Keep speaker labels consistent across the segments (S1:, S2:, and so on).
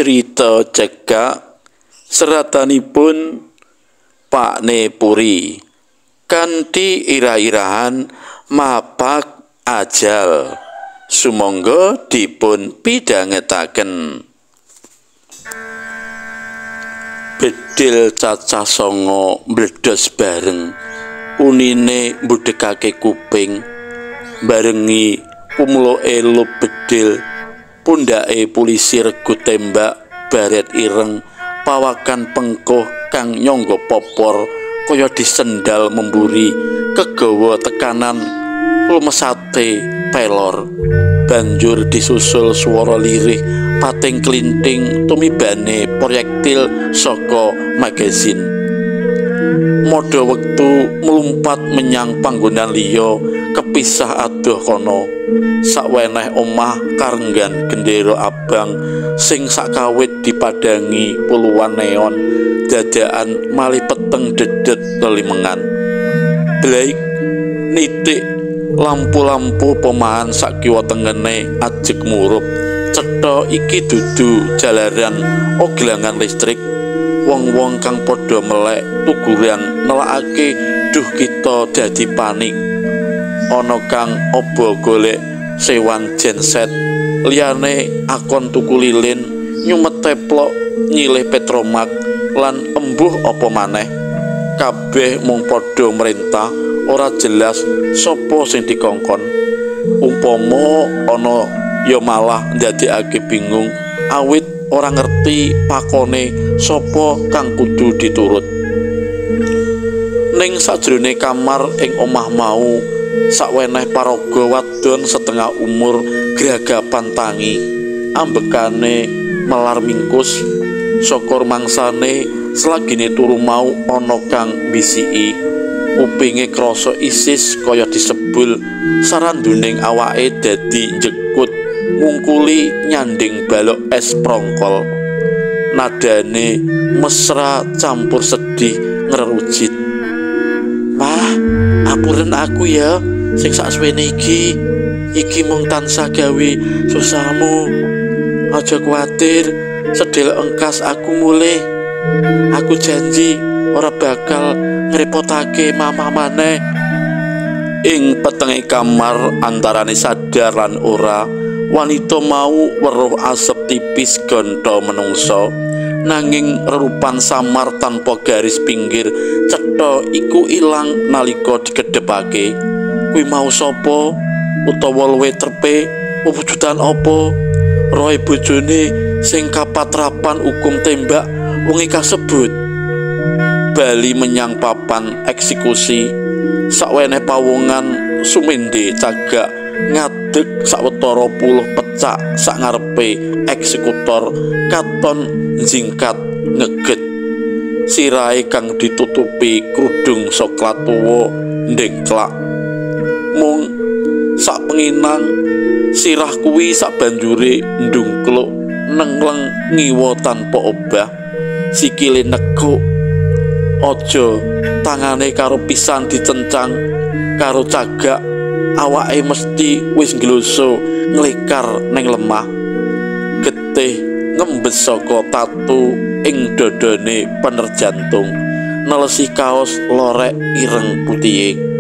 S1: Crita cekak seratanipun Pakne Puri kanthi irah-irahan Mapak Ajal. Sumangga dipun pidhangetaken. Bedhil cacah 9 mbledhos bareng, unine mbudhegake kuping, barengi pumloke lup bedhil, pundhake polisi regu tembak baret ireng, pawakan pengkuh kang nyangga popor kaya disendal memburi, kegawa tekanan lumesate pelor. Banjur disusul swara lirih pating klinting tumibane proyektil saka magazin. Modho wektu mlumpat menyang panggonan liya kepisah adoh kono. Saweneh omah karenggan gendera abang sing sakawit dipadangi puluhan neon dadakan malih peteng dedet lelimengan. Blaik nitik lampu-lampu pomahan sakiwa tengene ajeg murup. Cetha iki dudu jalaran oglangan listrik. Wong-wong kang padha melek tuguran nelakake duh kita dadi panik. Ana kang obo golek sewan genset, liyane akon tuku lilin, nyumet teplok, nyilih petromak lan embuh apa maneh. Kabeh mung padha merintah, ora jelas sapa sing dikongkon. Umpama ana ya malah ndadekake bingung awit ora ngerti pakone sapa kang kudu diturut. Ning sajrone kamar ing omah mau sakweneh paraga wadon setengah umur gragapan tangi, ambekane melar mingkus. Saka mangsane selagine turu mau ana kang mbisiki, kupinge krasa isis kaya disebul, saranduning awake dadi njekut ngungkuli nyanding balok es prongkol. Nadane mesra campur sedih ngrerujit. Mah, apuren aku ya sing saksuwene iki. Iki mung tansah gawe susahmu. Aja kuwatir, sedhela engkas aku mulih. Aku janji ora bakal ngrepotake mamah maneh. Ing petenge kamar antarane sadar lan ora, wanita mau weruh asep tipis gontho menungsa, nanging rerupan samar tanpa garis pinggir cetha iku ilang nalika dikedhepake. Kuwi mau sapa utawa luwih trepe wujudan apa? Roe bojone sing kapatrapan hukum tembak wengi kasebut. Bali menyang papan eksekusi, sakwene pawongan sumende cagak ngadeg sawetara puluh pecak sak ngarepe eksekutor katon njingkat ngeget. Sirahe kang ditutupi krudung soklat tuwa ndengklak. Mung sak penginang sirah kuwi sak banjure ndungkluk nengleng ngiwa tanpa obah. Sikile nekuk, aja tangane karo pisan dicencang karo cagak, awake mesti wis ngloso nglekar ning lemah. Getih ngembes saka tatu ing dodone pener jantung, nelesi kaos lorek ireng putihe.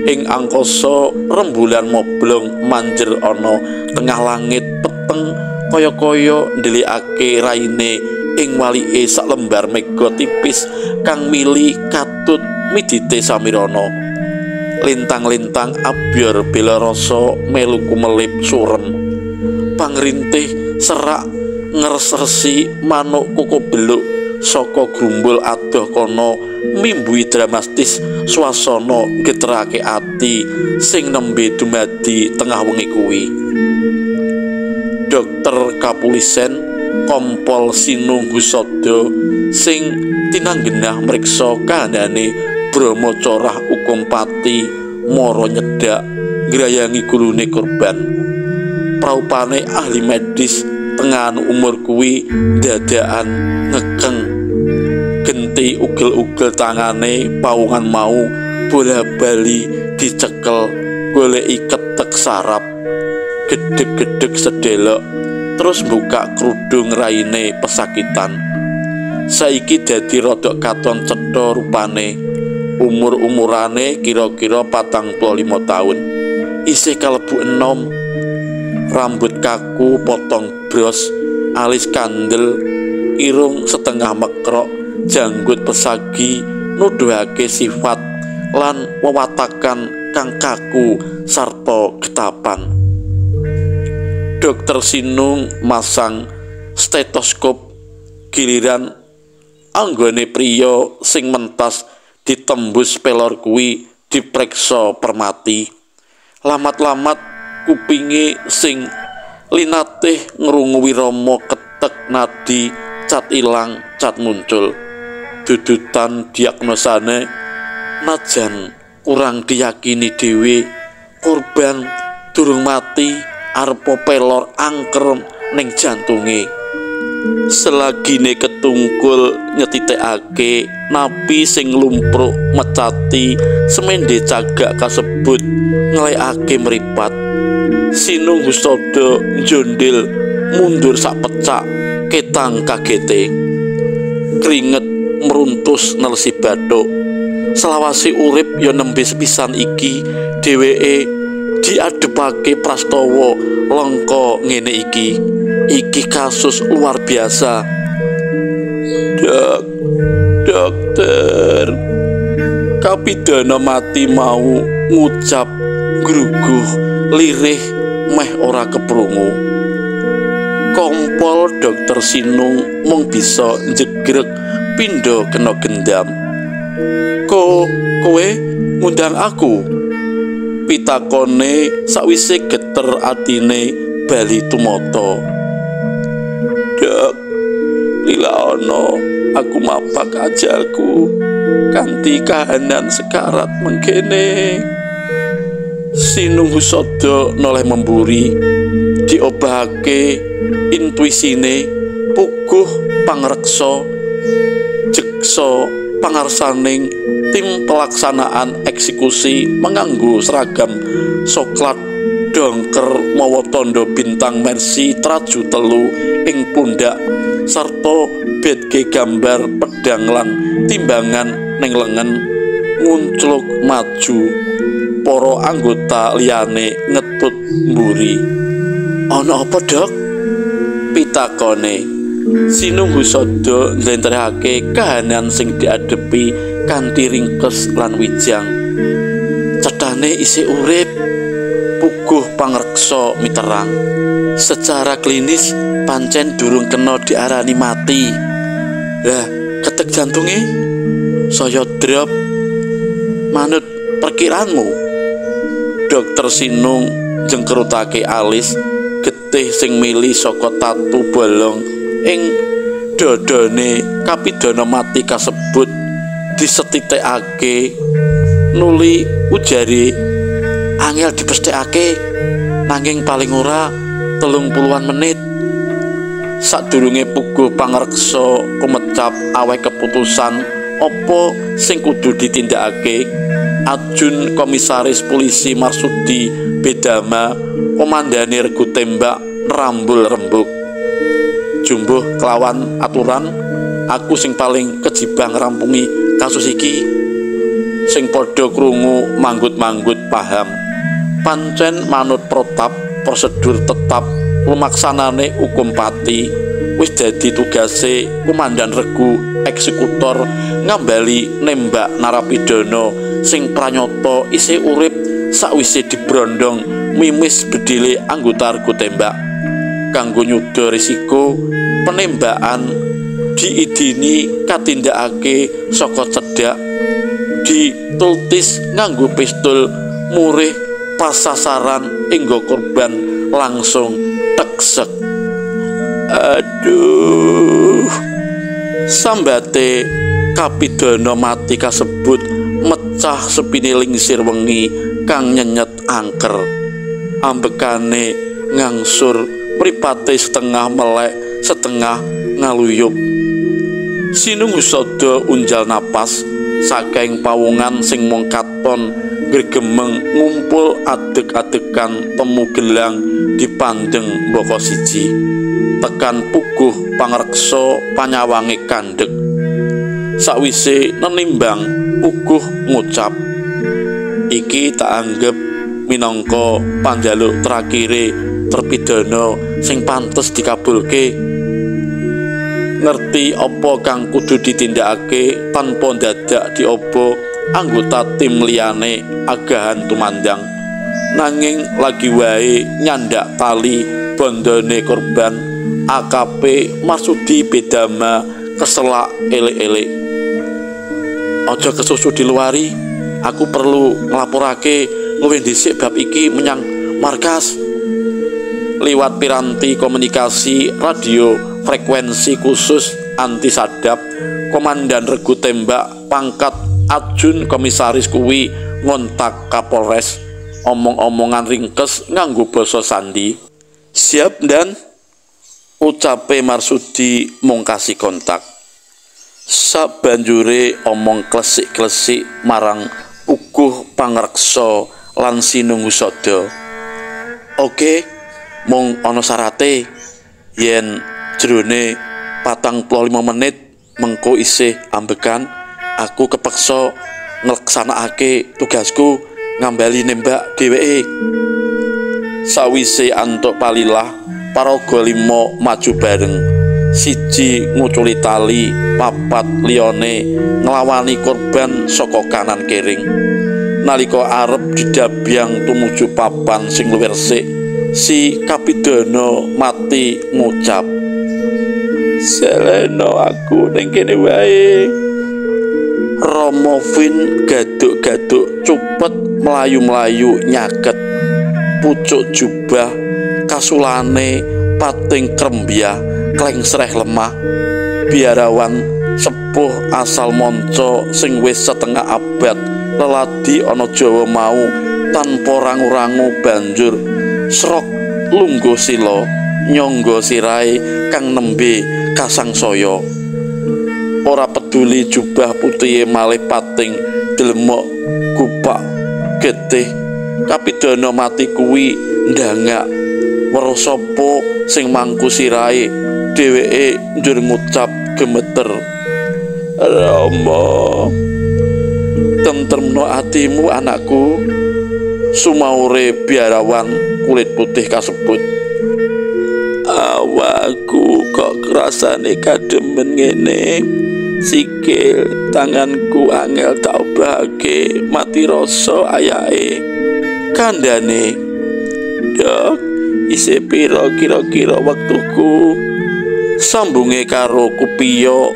S1: Ing angkasa rembulan moblong manjer ana tengah langit peteng kaya-kaya ndelikake raine ing walike sak lembar mega tipis kang mili katut midite samirana. Lintang-lintang abyor bela rasa melu kumelip surem. Pangrintih serak ngres-resi manuk koko beluk saka grumbul adoh kono mimbui dramatis swasana geterake ati sing nembe dumadi tengah wengi kuwi. Dokter Kapulisen Kompol Sinung Husada sing tinanggenah mriksa kahanane Brahma corah hukum pati mara nyedak ngrayangi gulune korban. Praupane ahli medis tengahan umur kuwi dadakan ngekeng. Genti ugel-ugel tangane pawongan mau bola-bali dicekel goleki ketek sarap. Gedheg-gedheg sedelok terus buka kerudung raine pesakitan. Saiki dadi rodok katon cetha rupane. Umur-umurane kira-kira 45 tahun. Isih kalebu enom. Rambut kaku potong bros, alis kandel, irung setengah mekrok, janggut pesagi nuduhake sifat lan wewatakan kang kaku sarta getapan. Dokter Sinung masang stetoskop giliran anggone priya sing mentas ditembus pelor kuwi dipreksa permati. Lamat-lamat kupinge sing linatih ngrungu wirama ketek nadi cat ilang cat muncul. Dudutan diagnosane najan kurang diyakini dhewe, korban durung mati arepa pelor angker ning jantunge. Selagine ketungkul nyetitekake napi sing lumpruk mecati semende cagak kasebut nglekake mripat. Sinung Husada njondil mundur sak pecak ketang kagete. Kringet meruntus nelesi bathuk. Selawase urip ya nembe sepisan iki dheweke diadepake prastawa lengka ngene iki. Iki kasus luar biasa. Dok, dokter, kapidana mati mau ngucap gruguh lirih meh ora keprungu. Kompol Dokter Sinung mung bisa njegrek pindha kena gendam. Ko kowe ngundang aku? Pitakone sakwise geter atine bali tumata. Dok, lila ono aku mapak ajalku kanthi kahanan sekarat mengkene. Sinung Husada noleh memburi, diobahake intuisine puguh pangreksa jeksa pangarsaning tim pelaksanaan eksekusi menganggo seragam soklat dongker mawa tondo bintang Mercy traju telu ing pundak sarta bedke gambar pedang lan timbangan ning lengen nguncluk maju. Para anggota liyane ngetut mburi. Ana apa, Dok? Pitakone. Sinung Husada njlentrehake kahanan sing diadepi kanthi ringkes lan wijang. Cethane isih urip, puguh pangreksa miterang. Secara klinis pancen durung kena diarani mati. Lah, ketek jantunge saya drop. Manut perkiraanmu? Dokter Sinung jengkerutake alis, getih sing mili saka tatu bolong ing dodone kapidana mati kasebut disetitekake nuli ujare angel dipesthekake nanging paling ora 30-an menit. Sadurunge puguh pangreksa kumecap aweh keputusan apa sing kudu ditindakake, Ajun Komisaris Polisi Marsudi Bedama komandane regu tembak rambul rembug. Jumbuh kelawan aturan, aku sing paling kejibah ngrampungi kasus iki. Sing padha krungu manggut-manggut paham. Pancen manut protap prosedur tetap lumaksanane hukum pati wis dadi tugase komandan regu eksekutor ngambali nembak narapidana sing pranyata isih urip sakwise dibrondong mimis bedile anggota regu tembak. Kanggo nyuda risiko penembakan diidini katindakake saka cedhak, ditultis nganggo pistol murih pasasaran hingga korban langsung teksek. Aduh, sambate kapidana mati kasebut mecah sepine lingsir wengi kang nyenyet angker. Ambekane ngangsur, mripate setengah melek setengah ngaluyup. Sinung Husada unjal napas saking pawongan sing mung katon gregemeng ngumpul adeg-adegan temu gelang dipandeng mbaka siji. Tekan puguh pangreksa panyawange kandhek. Sakwise nenimbang puguh ngucap, iki tak anggep minangka panjaluk terakhire terpidana sing pantes dikabulke. Ngerti apa kang kudu ditindakake tanpa dadak diobo anggota tim liyane agahan tumandang. Nanging lagi wae nyandak tali bondone korban AKP Marsudi Bedama keselak elek-elek. Aja kesusu diluari, aku perlu nglaporake luwih dhisik bab iki menyang markas. Liwat piranti komunikasi radio frekuensi khusus anti sadap, komandan regu tembak pangkat ajun komisaris kuwi ngontak Kapolres. Omong-omongan ringkes nganggo basa sandi. Siap dan ucape Marsudi mung kasih kontak. Sabanjure omong klesik-klesik marang puguh pangreksa lan sinungusada. Oke, mung ana syarate yen jerone 45 menit mengko isih ambekan, aku kepeksa ngleksanakake tugasku ngambali nembak dheweke. Sawise antuk palilah, paraga 5 maju bareng. Siji nguculi tali, papat liyane nglawani korban saka kanan kering. Nalika arep didabyang tumuju papan sing luwih resik, si kapidana mati ngucap, "Seleno aku ning kene wae." Romo Vin gaduk-gaduk cupet mlayu-mlayu nyaket pucuk jubah kasulane pating krembyah klengsreh lemah. Biarawan sepuh asal monco sing wis setengah abad leladi ana Jawa mau tanpa rangu-rangu banjur srok lungguh sila nyangga sirahe kang nembe kasangsaya. Ora peduli jubah putihe malih pating dlemok gupak getih, kapidana mati kuwi ndangak weruh sapa sing mangku sirahe. Dheweke njur ngucap gemeter, "Rama, tentremno atimu anakku." Sumaure biarawan kulit putih kasebut, "Awakku kok rasane kademen ngene, sikil tanganku angel tak obahake, mati rasa ayahe." Kandhane, "Dok, isih pira kira-kira wektuku?" Sambunge karo kupiya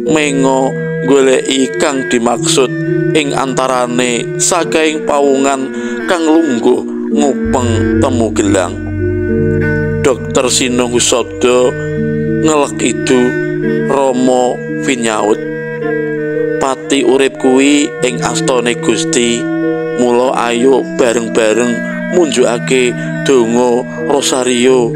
S1: mengo goleki kang dimaksud ing antarane sakaing pawungan kang lungguh ngupeng temu gelang. Dokter Sinungusada ngelek itu. Romo Vinyaut, "Pati urip kuwi ing astane Gusti, mula ayo bareng-bareng munjukake donga rosario."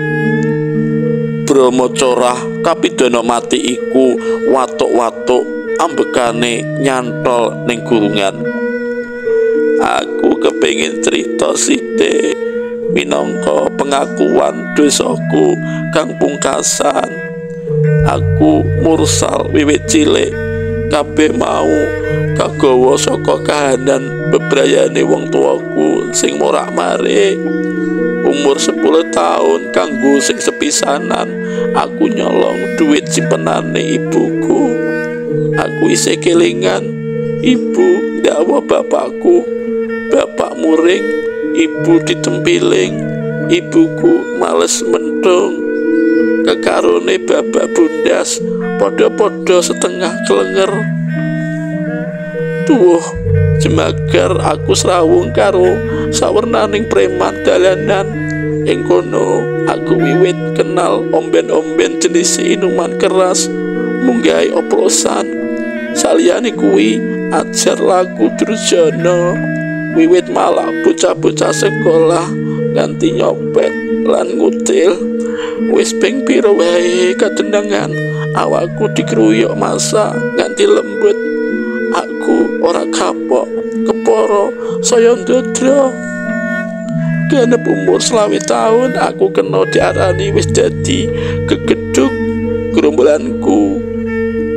S1: Bromo corah kapidana mati iku watuk-watuk ambekane nyantol ning gurungan. "Aku kepengin cerita sithik minangka pengakuan dosaku kang pungkasan. Aku mursal wiwit cilik, kabeh mau kagawa saka kahanan bebrayane wong tuaku sing morak-marik. Umur 10 tahun kanggo sing sepisanan aku nyolong duit simpenane ibuku. Aku isih kelingan ibu ndakwa bapakku, bapak muring, ibu ditempiling, ibuku males mentung. Kekarone babak bundas padha-padha setengah klenger. Tuwuh jemagar aku srawung karo sawernaning preman dalanan. Ing kono aku wiwit kenal omben-omben jenis inuman keras munggahe oplosan. Saliyane kuwi ajar laku durjana, wiwit malah bocah-bocah sekolah nganti nyopet lan ngutil. Wis ping pira wae katendangan awakku dikruyuk masa nganti lembut. Aku ora kapok, kepara saya ndodro. Genep umur 25 tahun aku kena diarani wis dadi gegedhug gerombolanku.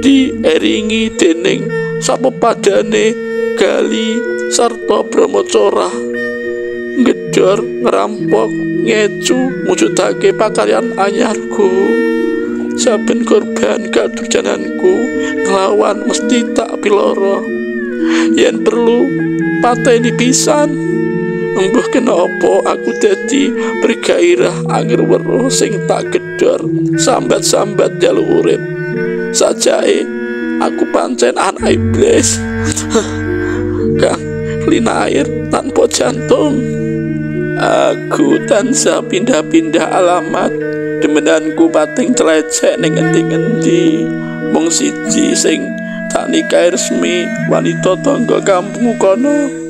S1: Dieringi dening sapepadane gali sarta brahmacara, ngedor, ngerampok, ngecu, mujudake pakaryan anyarku. Saben korban kadurjananku nglawan mesti tak piloro. Yen perlu pateni pisan. Embuh kena apa aku dadi bergairah anger weruh sing tak gedor sambat-sambat njaluk urip. Sajake aku pancen anak iblis kang lina air tanpa jantung. Aku tansah pindah-pindah alamat, demenanku pating celecek ning endi-endi. Mung siji sing tak nikahi resmi, wanita tangga kampung kono.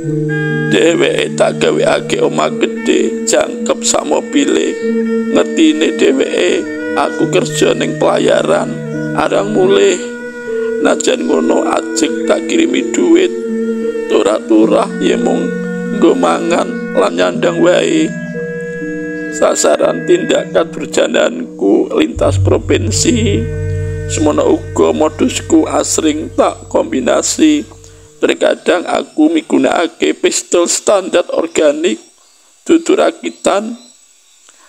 S1: Dheweke tak gawekake omah gedhe, jangkep sak mobile. Ngertine dheweke aku kerja ning pelayaran, arang mulih. Najan ngono ajeg tak kirimi duit. Turah-turah ya mung nggo mangan lan nyandang wae. Sasaran tindak kadurjananku lintas provinsi. Semono uga modusku asring tak kombinasi. Terkadang aku migunakake pistol standar organik dudu rakitan.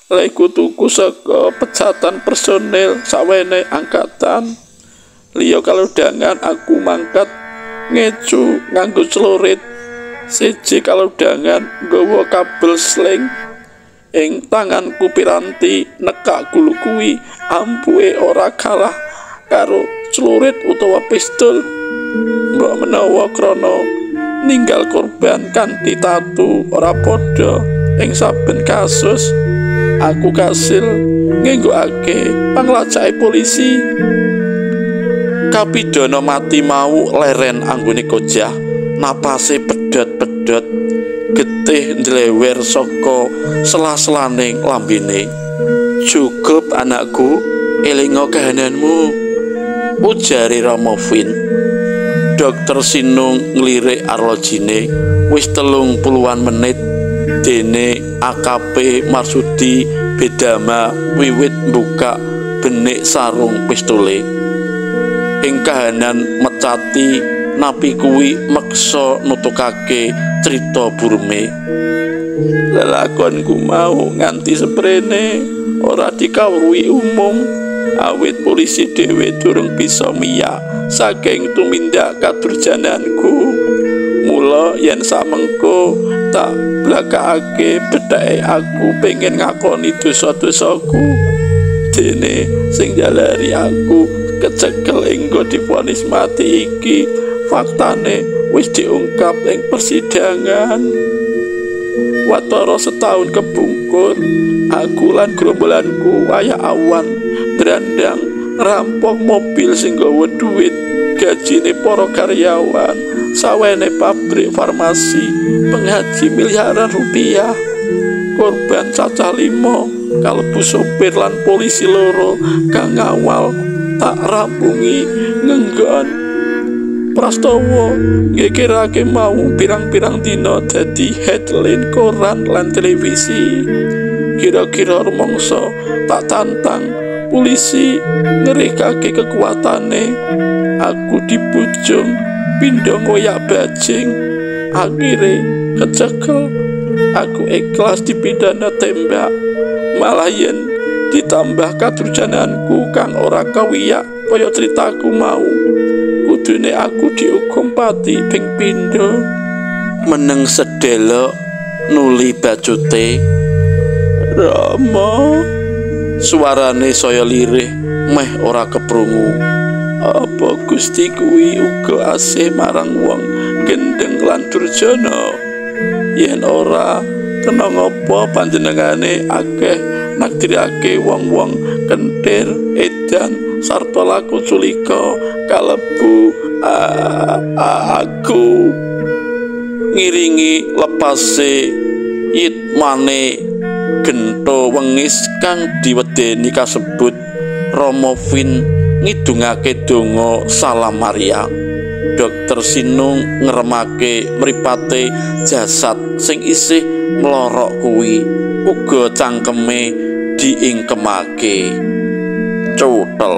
S1: Leku tuku saka pecatan personil sawene angkatan. Liya kalodhangan aku mangkat ngecu nganggo celurit. Siji kalodhangan nggawa kabel sling ing tanganku piranti nekak gulu kuwi ampuhe ora kalah karo celurit utawa pistol. Mbok menawa krana ninggal korban kanthi tatu ora padha ing saben kasus, aku kasil ngenggokake panglacake polisi. Kapidana mati mau leren anggone kojah, napase pedhot-pedhot, getih ndlewer saka sela-selaning lambene. Cukup anakku, elinga kahananmu, ujare Rama Vin. Dokter Sinung nglirik arlojine wis 30-an menit dene AKP Marsudi Bedama wiwit mbuka benik sarung pistole. Ing kahanan mecati napi kuwi meksa nutukake crita burme. Lelakonku mau nganti seprene ora dikawruhi umum, awit polisi dhewe durung bisa miyak saking tumindak kadurjananku. Mula yen samengko tak blakake bedhake aku pengen ngakoni dosa-dosaku. Dene sing jalari aku kecekel engko divonis mati iki faktane wis diungkap ing persidangan. Watara setahun kebungkur, aku lan gerombolanku wayah awan drandang rampok mobil sing nggawa duit gajine para karyawan sawene pabrik farmasi penghaji miliaran rupiah. Korban cacah 5 kalebu sopir lan polisi loro kang ngawal tak rampungi ngenggon. Prastawa ngekirake mau pirang-pirang dina dadi headline koran lan televisi. Kira-kira rumangsa tak tantang polisi ngerikake kekuatane. Aku dibujung pindho ngoyak bajing, akhire kecekel. Aku ikhlas dipidana tembak, malah yen ditambah kadurjananku kang ora kawiyak kaya critaku mau, kudune aku dihukum pati ping pindho. Meneng sedelok nuli bacute. Rama, suarane saya lirih meh ora keprungu. Apa Gusti kuwi uga asih marang wong gendeng lan durjana? Yen ora, kena ngapa panjenengane akeh nakdirake wong-wong kentir, edan, sarta laku culika kalebu aku. Ngiringi lepase yitmane gento wengis kang diwedeni kasebut, Rama Vin ngidungake donga Salam Maria. Dokter Sinung ngremake mripate jasad sing isih mlorok kuwi uga cangkeme diingkemake. Cutel.